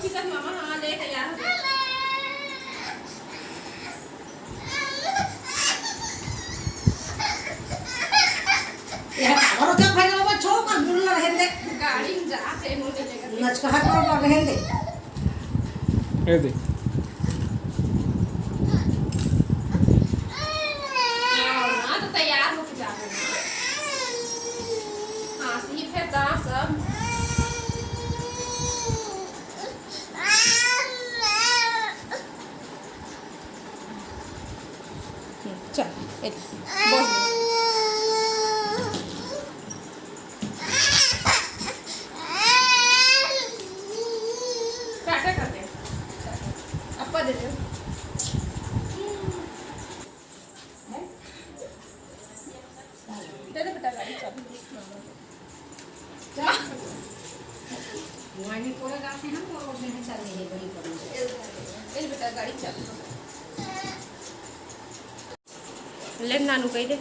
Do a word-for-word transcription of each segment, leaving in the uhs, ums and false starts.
Chicken मामा, हाँ, ले तैयार हो गया। ये और क्या फायदा होगा? छो का मुल्ला रहन दे। गाड़ी में जाते हैं, मुझे लेकर। नचकहा कर रहन दे। ये दे। हाँ, हाँ, तो तैयार होके जाते हैं। हाँ, सीट है, दांत सब। चल, ए, बोल। टाटा कर दे। अप्पा दे दे। दे दे बेटा गाड़ी चाबी। जा। वहीं पूरा गाड़ी हम तो रोड में चल रही है, बड़ी पड़ी। ए बेटा गाड़ी चाबी। ले नानू कही दे।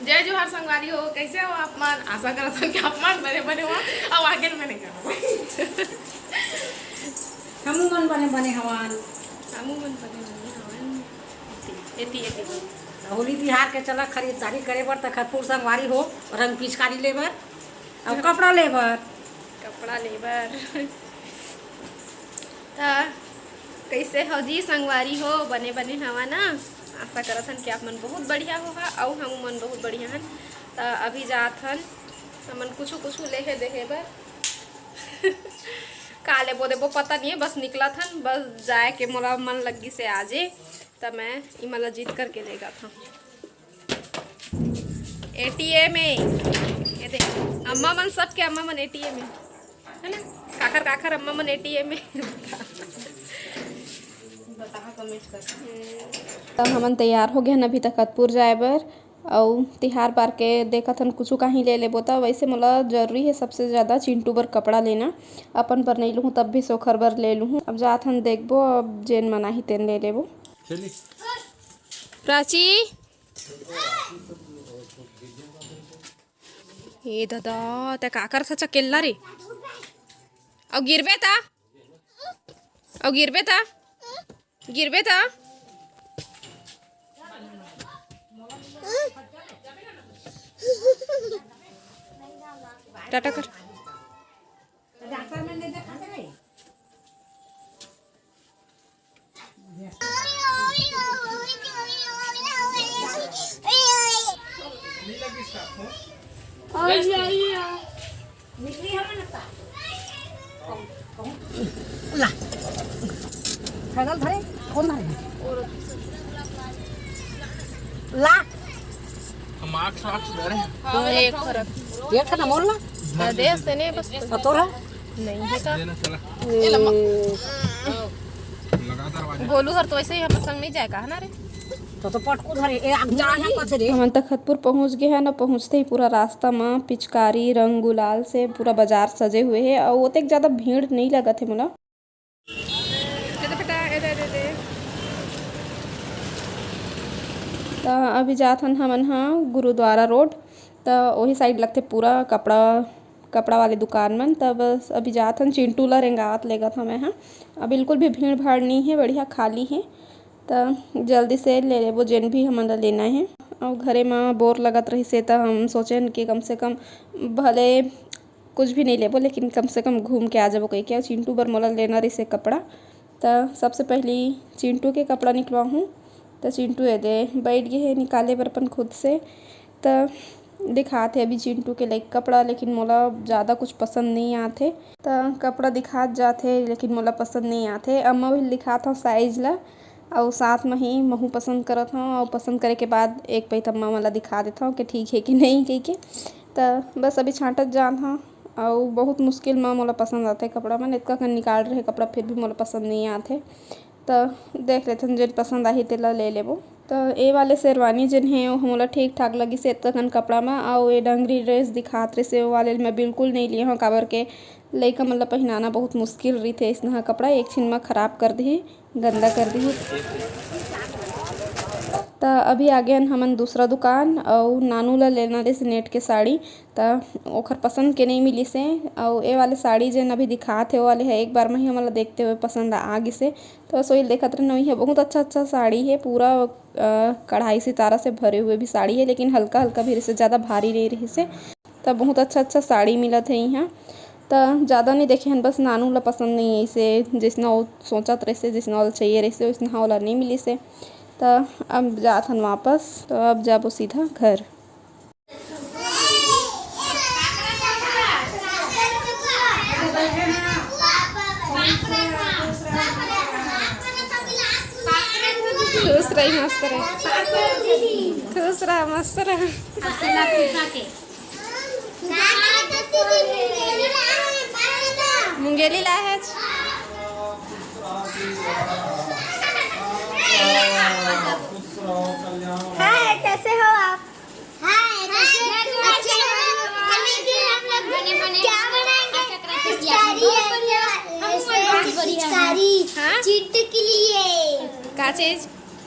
जय जोहार संगवारी हो, कैसे हो आप मन? आशा करत हन कि आप मन बने बने हो, अब आगे बने करो। हमू मन बने बने हवन। हमू मन बने बने हवन। एती, एती। होली तिहार के चला खरीदारी करे बर तखतपुर संगवारी हो, रंग पिचकारी ले बर अउ कपड़ा ले बर। कपड़ा ले बर। त कैसे हो जी संगवारी हो, बने बने हवा ना? आशा करत हन कि आप मन बहुत बढ़िया होहा अउ हम मन बहुत बढ़िया हन। त अभी जात हन हमन कुछु कुछु लेहे देहे बर। का लेबो देबो पता नहीं है, बस निकलत हन, बस जाए के मोला मन लगी से आजे, त मैं इमन ला जिद करके ले जात हूँ। एटीएम है, ये देख, अम्मा मन, सबके अम्मा मन एटीएम है, है ना? काखर काखर अम्मा मन एटीएम है। बताहा कमेंट कर। तब हमन तैयार हो गए हन अभी तखतपुर जाए बर। अउ तिहार बार के देखत हन कुछु काहीं ले लेबो त। वैसे मोला जरूरी है सबसे ज़्यादा चिंटू बर कपड़ा लेना, अपन बर नहीं लूहूँ तब भी सोखर बर ले लूहूँ। अब जात हन देखबो, अब जेन मन आही तेन ले लेबो। चली। प्राची, ए दादा, ते का करत हस चकेल्ला रे? अउ गिरबे त, अउ गिरबे त, गिरबे त। टाटा कर। ला। साइकिल धरे, फोन धरे। ला। हम आठ सौ आठ सौ दे रहे हैं। तो एक फरक। एक ठन मोल ला। हाँ, दे से नहीं बस। और तोरा? नहीं है का? देना चला। ए, गोलू हर तो वैसे ही हमर संग नहीं जाए का, है ना रे? तो, तो पटकू धरे, ए, आग जला यहाँ पाछे रे। हमन तखतपुर पहुँच गए हैं ना, पहुँचते ही पूरा रास्ता में पिचकारी, रंग, गुलाल से पूरा बाजार सजे हुए है और ओतेक ज़्यादा भीड़ नहीं लगत है मोला। दे दे बेटा, ए दे, दे दे। त अभी जात हन हमन ह गुरुद्वारा रोड, त ओही साइड लगथे पूरा कपड़ा, कपड़ा वाले दुकान मन। त बस अभी जात हन, चिंटू ला रेंगात लेगत हन मैं ह। अब बिल्कुल भी भीड़ भाड़ नहीं है, बढ़िया खाली है। त जल्दी से ले लेबो जेन भी हमन ला लेना है। अउ घरे म बोर लगत रहिस हे त हम सोचेन कि कम से कम भले कुछ भी नहीं लेबो, लेकिन कम से कम घूम के आ जाबो कहिके। अउ चिंटू बर मोला लेना रहिसे कपड़ा, त सबसे पहली चिंटू के कपड़ा निकलवाहूँ। त चिंटू एदे बैठ गे हे निकाले बर अपन खुद से। त दिखात हे अभी चिंटू के लाइक कपड़ा, लेकिन मोला ज़्यादा कुछ पसंद नहीं आत हे। त कपड़ा दिखात जात हे, लेकिन मोला पसंद नहीं आत हे। अम्मा भी दिखात हव साइज ला, अउ साथ म ही महू पसंद करत हव, अउ पसंद करे के बाद एक पइत अम्मा मन ला दिखा देत हव कि ठीक हे कि नहीं कहिके। त बस अभी छांटत जात हव, अउ बहुत मुश्किल म मोला पसंद आथे कपड़ा मन। एतका कन निकाल रहे कपड़ा, फिर भी मोला पसंद नहीं आथे। त देख लेथन, जेन पसंद आही तेला ले लेबो। त ए वाले शेरवानी जेन हे, ओह मोला ठीक ठाक लगिस एतका कन कपड़ा म। अउ ए डंगरी ड्रेस दिखात रहिस, ओ वाले ल मैं बिल्कुल नहीं लिए हव, काबर के लइका मन ला पहिनाना बहुत मुश्किल रहिथे। अइसना कपड़ा एक छिन म खराब कर दिही, गंदा कर दिही। त अभी आ गेन हमन दूसरा दुकान, अउ नानू ला लेना रहिस net के साड़ी, त ओखर पसंद के नइ मिलिस हे। अउ ए वाले साड़ी जेन अभी दिखात हे, ओ वाले ह एक बार म ही हमन ला देखते हुए पसंद आ गिस हे। त बस वही देखत रहन, वही ह बहुत अच्छा अच्छा साड़ी हे, पूरा अ, कढ़ाई सितारा से भरे हुए भी साड़ी हे, लेकिन हल्का हल्का भी रहिस हे, ज़्यादा भारी नइ रहिस हे। त बहुत अच्छा अच्छा साड़ी मिलत हे इहाँ। त ज़्यादा नइ देखे हन, बस नानू ला पसंद नइ आइस हे, जइसना वो सोचत रहिस हे, जइसना ओला चाहिए रहिस हे, वइसना ओला नइ मिलिस हे। त अब जात हन वापस, त अब जाबो सीधा घर। खुश रही, मस्त रही, खुश रहा, मस्त रहा। मुंगेली लाए है। हाय, कैसे हो आप? हाय, कैसे हो? अच्छे हो? अभी फिर हम लोग क्या बनाएंगे? पिचकारी है, पिचकारी। हाँ? चिंटू के लिए। का चीज?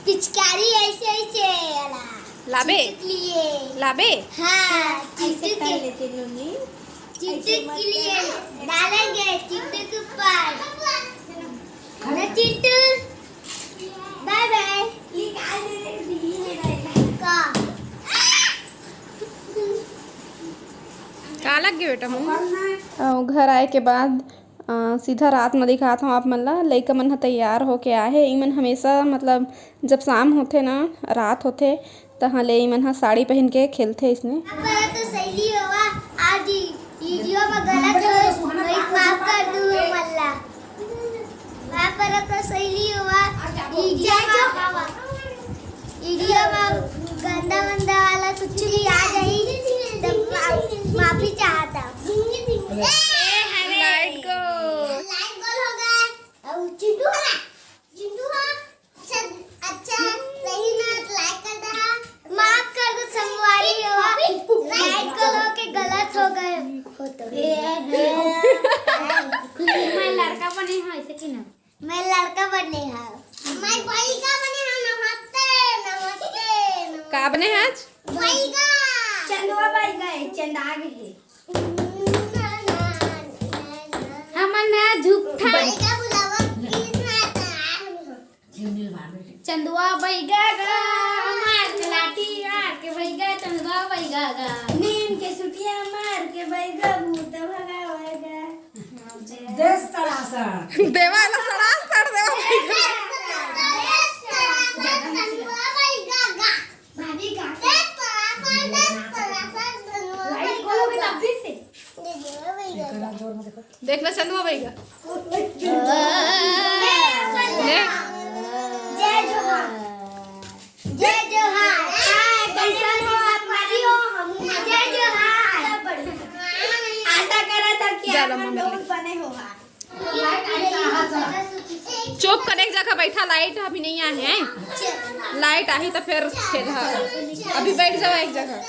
पिचकारी ऐसे ऐसे वाला। लाबे? चिंटू के लिए। लाबे? हाँ, चिंटू के लिए। चिंटू के लिए डालेंगे, चिंटू के ऊपर। ना चिंटू, बाय बाय। का? का लग गए बेटा मुंह? अउ घर आए के बाद अ, सीधा रात म दिखात हौं आप मन ला, लइका मन ह तैयार होके आए हे। इमन हमेशा, मतलब, जब शाम होथे ना, रात होथे, तहाँ ले इमन ह साड़ी पहिन के खेलथे इसने। पर तो सहेली होवा, आज वीडियो में गलत हो, वही माफ कर दू हमन ला। पर तो सहेली होवा, वीडियो में वीडियो में गंदा वंदा वाला कुछ भी आ जाही, तो मा-, माफी चाहता हूँ। ए, हमें लाइट को। लाइट गोल हो गया। और चिंटू है ना? चिंटू है? अच्छा, अच्छा, सही ना, लाइक कर दहा। माफ कर दो संगवारी हो, लाइट गोल हो के गलत हो गए। हो तो। मैं लड़का बने हूँ, ऐसे कि ना? मैं लड़का बने हव। मैं बैगा बने हव। नमस्ते, नमस्ते, नमस्ते। का बने हस? बैगा। चंदवा बैगा है, चंद आ गए है। हमन ना झूठा बैगा बुलावा, कृष्णा का। चंदवा बैगा गा, मार के लाठी, मार के बैगा, चंदवा बैगा गा। नीम के सुटिया मार के बैगा, भूत भगावेगा। देश सड़ासड़। देवाला सड़ासड़, देवा। भाभी गा। देश सड़ासड़, देश सड़ासड़, चंदवा बैगा। देखना चंदवा बैगा। ले। जय जोहार। जय जोहार। हाँ, कैसन हो आप? मारी हो हम। जय जोहार। सब बढ़िया। आशा करा था कि आप मन बहुत बने हो। चुप कर, एक जगह बैठा, लाइट अभी नहीं आए हैं। लाइट आही तो फिर खेल, हाँ। अभी बैठ जाओ एक जगह।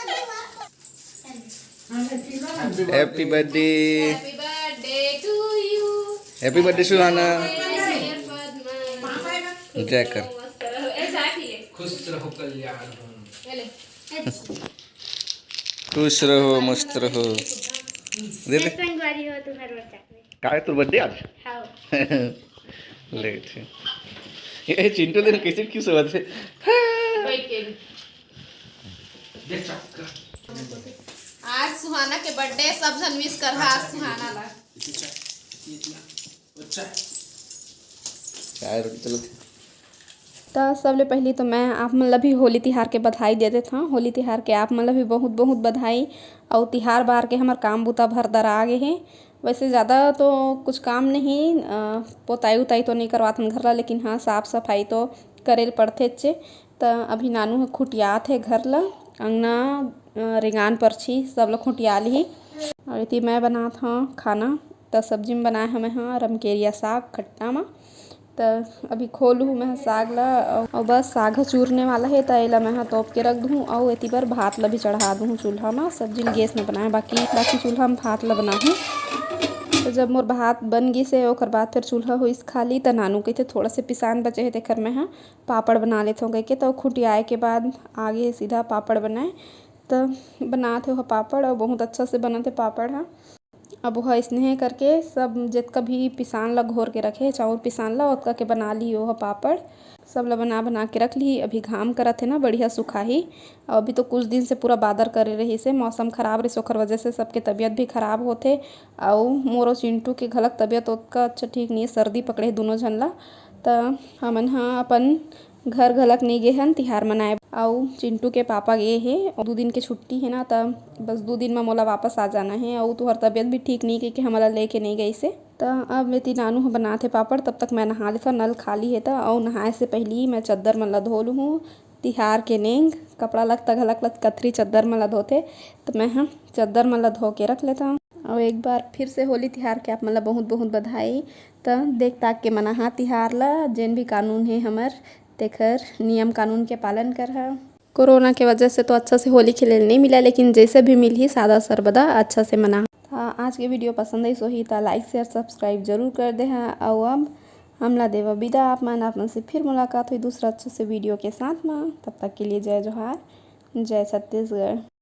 Happy birthday। Happy birthday to you। Happy birthday सुहाना। जय कर। खुश रहो, कल्याण हो। खुश रहो, मस्त रहो। दे दे। संगवारी हो तुम्हारे बच्चा। का है तोर birthday आज? हाँ। ले, ठीक। ये चिंटू देख कैसे खुश होवत हे। बैठ के। आज सुहाना के birthday, सब झन wish करहा आज सुहाना ला। चाय रोटी चलत हे। त सबले पहिली तो मैं आप मन ला भी होली तिहार के बधाई दे देत हौं। होली तिहार के आप मन ला भी बहुत बहुत बधाई। अउ तिहार बार के हमर काम बूता भर दरा गे हे। वैसे ज़्यादा तो कुछ काम नहीं, अ, पोताई उताई तो नहीं करवाथन घर ला, लेकिन हाँ, साफ सफाई तो करे ल पड़थेच। त अभी नानू ह खुटियात हे घर ला, अंगना, अ, रेंगान परछी सब ला खुटिया लिही। अउ एती मैं बनात हौं खाना। त सब्जी में बनाए हवे हाँ रमकेरिया साग खट्टा मा। त अभी खोलहूँ मैं साग ला, अउ, अउ बस साग ह चूरने वाला हे, त एला मैं ह तोप के रख दूहूँ, अउ एती बर भात ला भी चढ़ा दूहूँ चूल्हा मा। सब्जी ल गैस में बनाए, बाकी, बाकी चूल्हा में भात ला बनाहूँ। त जब मोर भात बन गिस हे, ओकर बाद फिर चूल्हा होइस खाली, त नानू कहिथे, "थोड़ा से पिसान बचे हे, तेकर मैं ह पापड़ बना लेथों," कहिके। त खुटियाए के बाद आगे सीधा पापड़ बनाए, त बनात हे ओह पापड़, अउ बहुत अच्छा से बनत हे पापड़ ह। अब ओह अइसने करके सब, जतका भी पिसान ला घोर के रखे हे, चाउर पिसान ला, ओतका के बना ली ओह पापड़। सब ला बना, बना के रख ली। अभी घाम करत हे ना, बढ़िया सुखाही। अउ अभी तो कुछ दिन से पूरा बादर करे रहिस हे, मौसम खराब रहिस, ओकर वजह से सबके तबीयत भी खराब होथे। अउ मोर अउ चिंटू के घलक तबीयत ओतका अच्छा ठीक नइ हे, सर्दी पकड़े हे दूनों झन ला। त हमन ह अपन घर घलक नइ गे हन तिहार मनाए। अउ चिंटू के पापा गे हे, दू दिन के छुट्टी हे ना, त बस दू दिन म मोला वापस आ जाना हे। अउ तुहर तबीयत भी ठीक नइ हे कहिके हमला लेके नइ गइस हे। त अब एती नानू ह बनात हे पापड़, तब तक मैं नहा लेथव, नल खाली हे त। अउ नहाए से पहिली मैं चद्दर मन ला धो लूहूँ। तिहार के नेंग कपड़ा लत्ता घलक ल कथरी चद्दर मन ला धोथे, त मैं ह चद्दर मन ला धो के रख लेथव। अउ एक बार फिर से होली तिहार के आप मन ला बहुत बहुत बधाई। त देख ताक के मनाहा तिहार ला, जेन भी कानून हे हमर, तेखर नियम कानून के पालन करहा। कोरोना के वजह से तो अच्छा से होली खेले ल नइ मिला, लेकिन जैसे भी मिलही, सादा सर्वदा अच्छा से मनाहा। त आज के वीडियो पसंद आइस होही त like, share, subscribe जरूर कर देहा। अउ अब हमला देवा बिदा, आप मन, आप मन से फिर मुलाकात होही दूसरा अच्छा से वीडियो के साथ म। तब तक के लिए जय जोहार, जय छत्तीसगढ़।